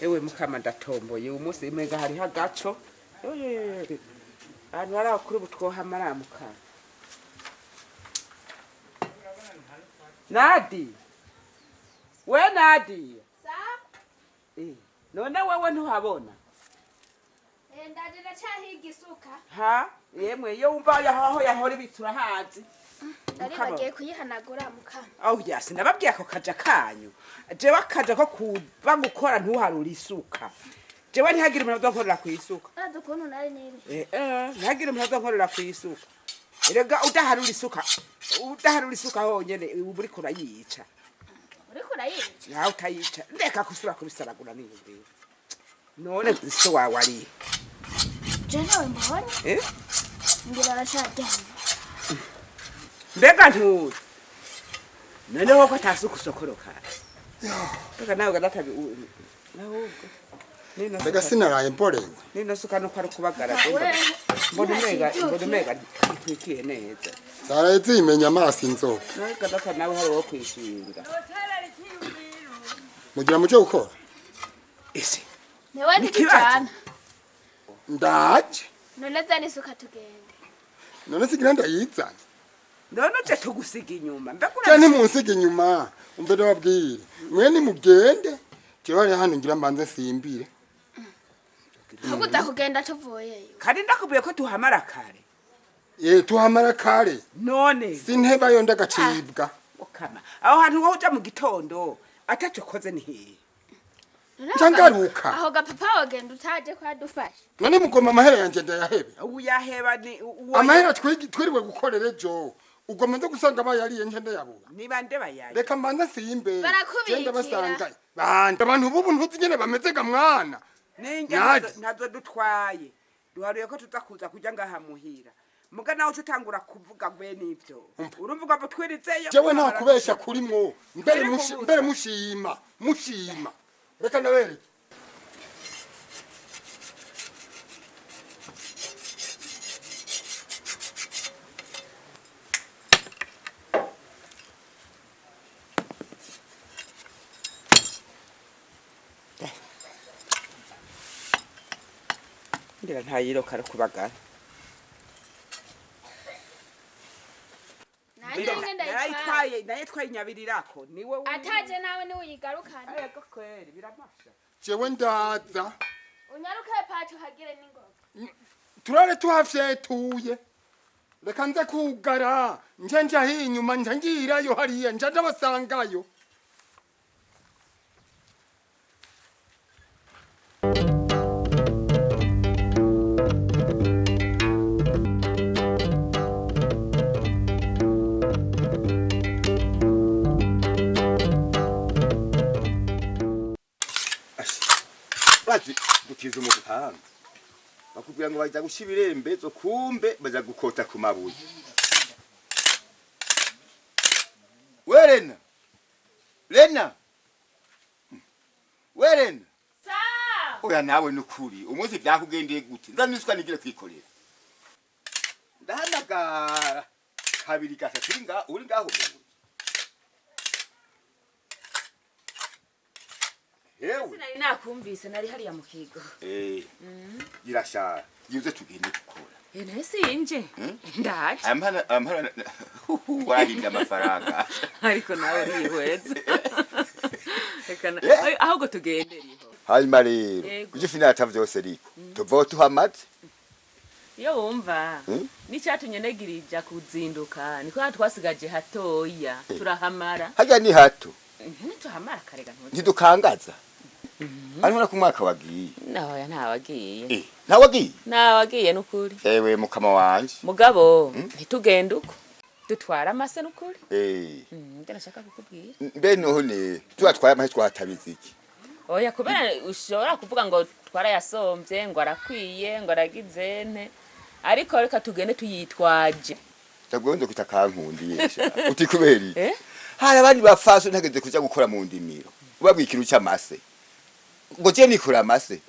Ewe mukama, ndatomboye uyu munsi, umenga hariho agaco. Yoyoyoyo, ahantu hari abakuru ubu twohamara mukama. Nadi, we Nadi. None wewe ntuhabona? Ndaje, ndacahiga isuka. Ha yemwe, iyo wumva aho yahora ibitse urahazi. Nari bagiye kuyihanagura mukama. Aho yasi nababwiye ako kaja kanyu. Jewe akaja ko kuba gukora ntuharura isuka, jewe ntihagire umuntu azonkorera kw'isuka. Urazi ukuntu nari niri. Ntihagire umuntu azonkorera kw'isuka. Erega udaharura isuka, udaharura isuka honyene uba uriko urayica. Uriko urayica. Nawe utayica, ndeka kusubira kubisaragura niyumvira. None so wawe ari? Je ntawe mbonye. Eh? Ngira aracaryamye. Mbega ntuzi noneho ko atasuka usokoroka? Mbega nawe gadatabi ahubwo Mbega sinaraye mporewe. Nino suka nuko ari ukubagara. We. Mbona umenga ntitwikiye neza. Zaraye zimenya amaso inzoka. Nawe gadata, nawe hari uwo kwishinga. Mugira muje gukora. Ese Niwe N'ikibazo? ntitujana. Ndaje. None zana isuka tugende. None sigira ndayizana. None uje tugusiga inyuma, mbega Cyane ntimunsiga inyuma, umve ndababwire. Mwe nimugende. Jewe ari hano ngira mbanze nsimbire. Ahubwo uza kugenda tuvuyeyo. Kandi ndakubwiye ko tuhamara kare. Tuhamara kare. None Sintebayo ndagacibwa. Ukama aho hantu wowe uja mu gitondo ataco ukoze ni hehe? None Nca ngaruka. Aho gapapa wogenda utaje kwadufasha. None mugoma amahera yanje ndayahebe? Uyaheba ni uwo? Amahera twiriwe gukorera ejo. Ugomba nze gusanga bayariye nce ndayabura. Niba nde bayaye? Reka mbanze nsimbe. Barakubikira. Genda basangaye. Bande abantu bubu ntuzi nyene bameze ga mwana. Ninjye Naje. ntazo dutwaye, duharuye ko tuza kuza kurya ngaha muhira. Muga nawe uca utangura kuvuga bene ivyo, urumva uga twirizeyo. Jewe nta kubesha kurimwo. Mbere Mbere mushi, kubuza. mbere mushima, mushima. Reka ndabereke. Ngira ntayiroka ari kubagara. Nanjye nyine ndayitwaye. Narayitwaye, nayitwaye inyabirirako niwe. Ataje nawe niwe uyigarukana. Ego kweri, biramasha. Jewe ndaza. Unyaruke paci uhagire n'ingoga. Turare tuhafyetuye. Reka nze kugara. Nje nja hinyuma nje ngirayo hariya nje ndabasangayo. Bazi gutiza umupanga bakubwira ngo baja guca ibirembezo, kumbe baja gukota ku mabuye. We Lena, Lena, we Lena! Oya nawe, nukuri umunsi vyakugendeye gute? Nza nigire kwikorera, ndahamagara kabiri gatatu, uri ngaho, uri ngaho mu nzu. Hewe! Sinari nakumvise, nari hariya mu kigo. Irashara yuze tugende gukora. Naye sinje, ndaje. Amahera, amahera, warahinda amafaranga. Ariko nawe urihweza. Reka Eh. Ahubwo tugende riho. Hanyuma rero Yego. ivyo finata vyose riko tuvaho tuhamaze. Iyo wumva n'icyatumye negirija kuzinduka niko twasigaje hatoya turahamara. Harya ni hato. Tuhamara karega ntuzi. Ntidukangaza ariko ku mwaka wagiye. Nahoya ntawagiye. Ntawagiye. Ntawagiye n'ukuri. Ewe mukama wanje! Mugabo ntitugende uko dutwara amase n'ukuri. Nde nashaka kukubwira. Mbe none tubatwaye amahe, twahatabiza iki? Oya, kubera ushobora kuvuga ngo twarayasomvye, ngo arakwiye, ngo aragize nte, ariko reka tugende tuyitwaje. Ndabwo kwita kankundiye uti kubera iki? Eh? Hari abandi bafaso ntageze kuja gukora mu ndimiro ubabwira ikintu c'amase ngo je nikora amase.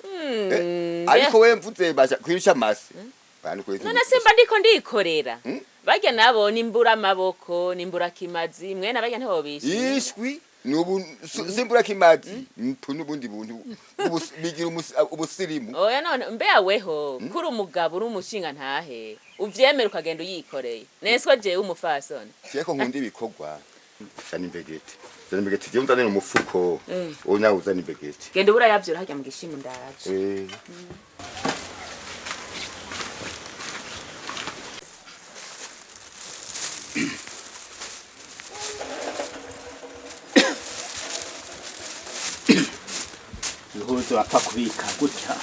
Ariko we mvuze baja kwintu c'amase. Bantu kwezi. None simba ndiko ndikorera barya nabo nimbura amaboko nimbura kimazi mwene barya ntibobishe. Ishwi. Nubu simbura kimazi mpu n'ubundi buntu bigira ubusirimu. Oya none mbe weho kuri umugabo uri umushinga ntahe uvyemera ukagenda uyikoreye neswa jewe umufasoni Siyeko nkunda ibikorwa. Zana imbegeti. Zana imbegeti je unzanira umufuko. Wowe nawe uzana imbegeti. Genda ubura yavyura harya mu gishimu ndaje. Ibihuzu bapfa kubika gutya.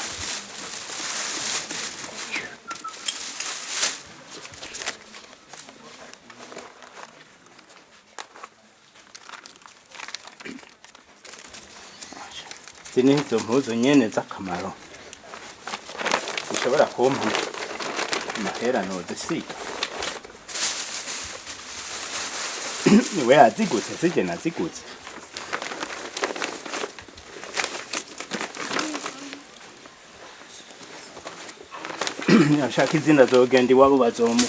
Izi ni izo mpuzu nyene z'akamaro zishobora kumpa amahera nozisiga. Niwe yaziguze sije naziguze. Ashaka izina zogenda iwabo bazomu.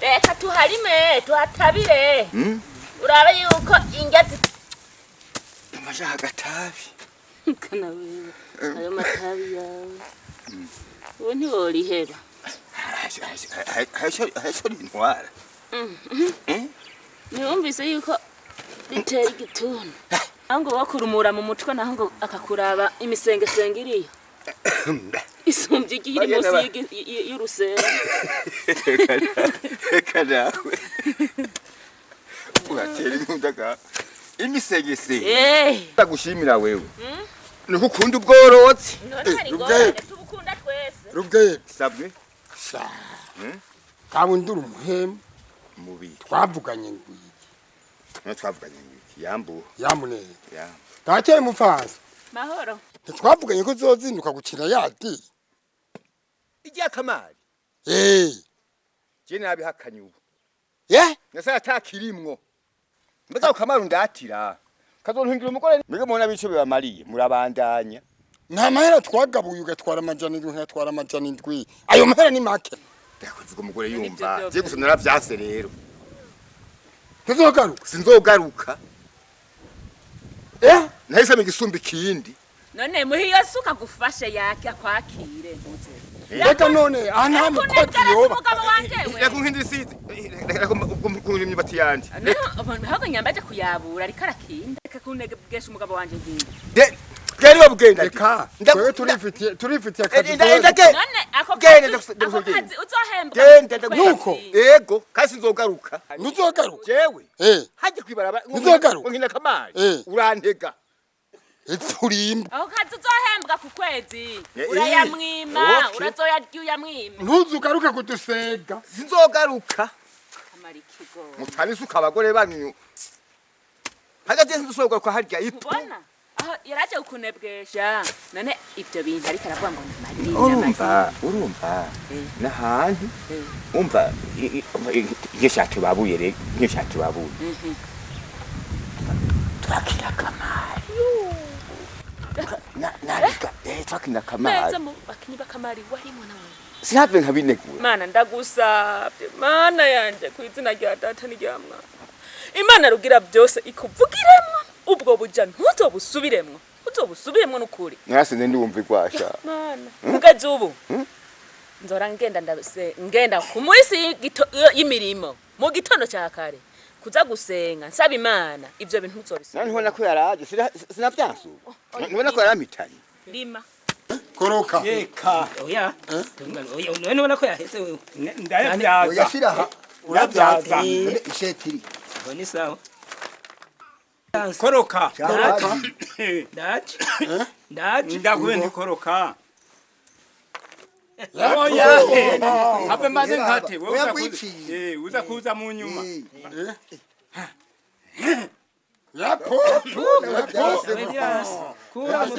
Reka tuharime tuhatabire urabe yuko indya Ndashaka agatabi. Kana wewe ayo matabi yawe ubu ntiworiheba. Haco rintwara. Ntiwumvise yuko ritera igituntu aho ngo bakurumura mu mutwe naho ngo akakuraba imisengesenge iriyo isumbye igiye iri munsi y'urusenge. Reka nawe. Uratera inkunda ga. Imisegesenge. Ndagushimira wewe. Niko ukunda ubworotsi. None hari ingorane tubukunda twese. Rubwebwe. Sabwe. Sha. Kabundura umuhemu. Mubi. Twavuganye ngwiki. None twavuganye ngwiki. Yambu. Yamuneye. Yambu. Dakeye mupfasa. Mahoro. Ntitwavuganye ko uzozinduka gukina yadi. Ijya kamari. Je nabihakanye ubu. Ye? Nasa atakirimwo. Mbega kamari ndatira. Kazontungira umugore mbega mubona bico bibamariye murabandanya. Nta mahera twagabuye ugatwara 700 nkatwara 700. Ayo mahera ni make. Ndakuvuga umugore yumva. Je gusa naravyase rero. Ntuzogaruka. Sinzogaruka. Nahise mu gisumba ikindi. None muhiyo suka gufashe yake akwakire ntuze. Reka none aha nta mukozi yoba. Umugabo wanje we. Reka unkindire isize. Reka unkindire imyumbati yanje. Ntabwo nyambaje kuyabura ariko arakinda. Reka kunegesha umugabo wanje ngiye. Gari wabugenda. Reka twewe turifitiye akazi. None ako kazi uzohembwa. Genda nuko. Yego kasi nzogaruka. Ntuzogaruka. Jewe. Hajye kwibaraba. Ntuzogaruka. Nkina kamari. Urantega. Ipfurimba. Aho kazi uzohembwa ku kwezi. Urayamwima, urazoyarya uyamwima. Ntuzugaruke kudusega. Sinzogaruka. Kamara ikigo. Mutabisuka abagore banyu. Hagati sinzogaruka harya ipu. Ubona? Aho yaraje kukunebwesha. None ivyo bintu ariko aravuga ngo namadini. Urumva. Nahantu. Umva nk'ishato babuye rero, nk'ishato babuye. Twakira kamari. Nariga, twakina kamari. Neza mu bakinyi bakamari warimo nawe. Sinave nkabinegura. Mana ndagusabye, mana yanje ku izina rya data n'irya mwana. Imana rugira byose ikuvugiremwo ubwo buja ntuzobusubiremwo. Uzobusubiremwo n'ukuri. Narasenze ndiwumva igwasha. Mana, kugeza ubu. Nzora ngenda ndabese ngenda ku munsi y'imirimo mu gitondo cya kare kuza gusenga nsaba Imana ivyo bintu ntuzobisubira. None ntubona ko yaraje sinavyansuba. Ntubona ko yaramitanye. Rima. Koroka. Yeka. Oya. Oya, none ubona ko yaheze wewe. Ndayavyaza. Oya shiraha. Urabyaza. Ishetiri. Aho ni sawa. Koroka. Koroka. Ndaje. Ndaje. Ndakuwe ndikoroka. Oya. Habe maze nkate wewe uza kuza mu nyuma. Yapo. Nawe byanse. Kura mu